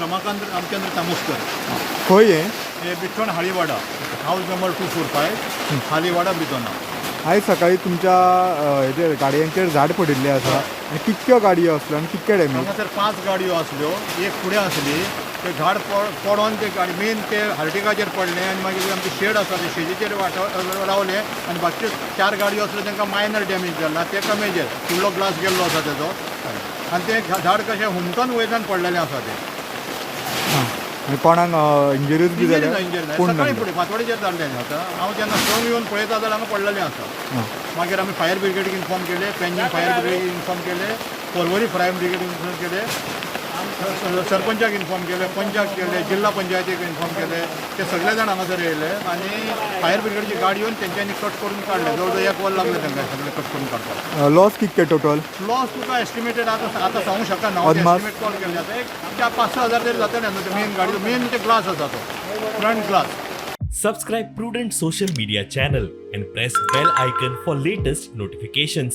रमाकांत रामचंद्र तामोस्कर. खंय हें? हे बिठ्ठण हाळीवाडा, हावज नंबर 245, हालीवाडा, ब्रिदोना. आयज सकाळी तुमच्या हेजेर गाडयांचेर झाड पडिल्लें आसा आनी कितक्यो गाडयो आसल्यो आनी कितके डॅमेज? हांगासर पांच गाडयो आसल्यो, एक फुडें आसली. ते झाड पडोन ते गाडी मेन ते हार्टिकाचेर पडलें आनी मागीर आमची शेड आसा, ते शेडीचेर वाट रावले आनी बाकीच्यो चार गाडयो आसल्यो, तांकां मायनर डॅमेज जाला. तेका मेजर फुडलो ग्लास गेल्लो आसा तेजो आनी तें झाड कशें हुमटोन वयल्यान पडलेलें आसा तें. आं, आनी कोणाक इंजरीज बी इंजरी जाल्या? ना, इंजरी ना. कोण सकाळी जाल्ले? फुडें फांतोडेचेर जाल्लें आतां. हांव जेन्ना 6 येवन पळयता जाल्यार हांगा पडलेलें आसा. मागीर आमी फायर ब्रिगेडीक इन्फॉर्म केले, पेंजीम फायर ब्रिगेडीक इन्फॉर्म केले, पर्वरी फायर ब्रिगेडीक इन्फॉर्म केले, सरपंचाक इन्फॉर्म केले, पंचाक केले, जिल्हा पंचायतीक इन्फॉर्म केले. ते सगळे जाण हांगासर येयले आनी फायर ब्रिगेडची गाडी येवन तेंच्यांनी कट करून काडले. जवळ जवळ एक वर लागलें तांकां सगळें कट करून काडपाक. लॉस कितके टोटल? लॉस तुका एस्टिमेटेड आतां आतां सांगूंक शकना. अदमास? एस्टिमेट कॉल केल्ले आतां एक 4-5-6 हजार तरी जातले न्हू. मेन गाडी, मेन ते ग्लास आसा, तो front glass. Subscribe Prudent Social Media channel and press bell icon for latest notifications.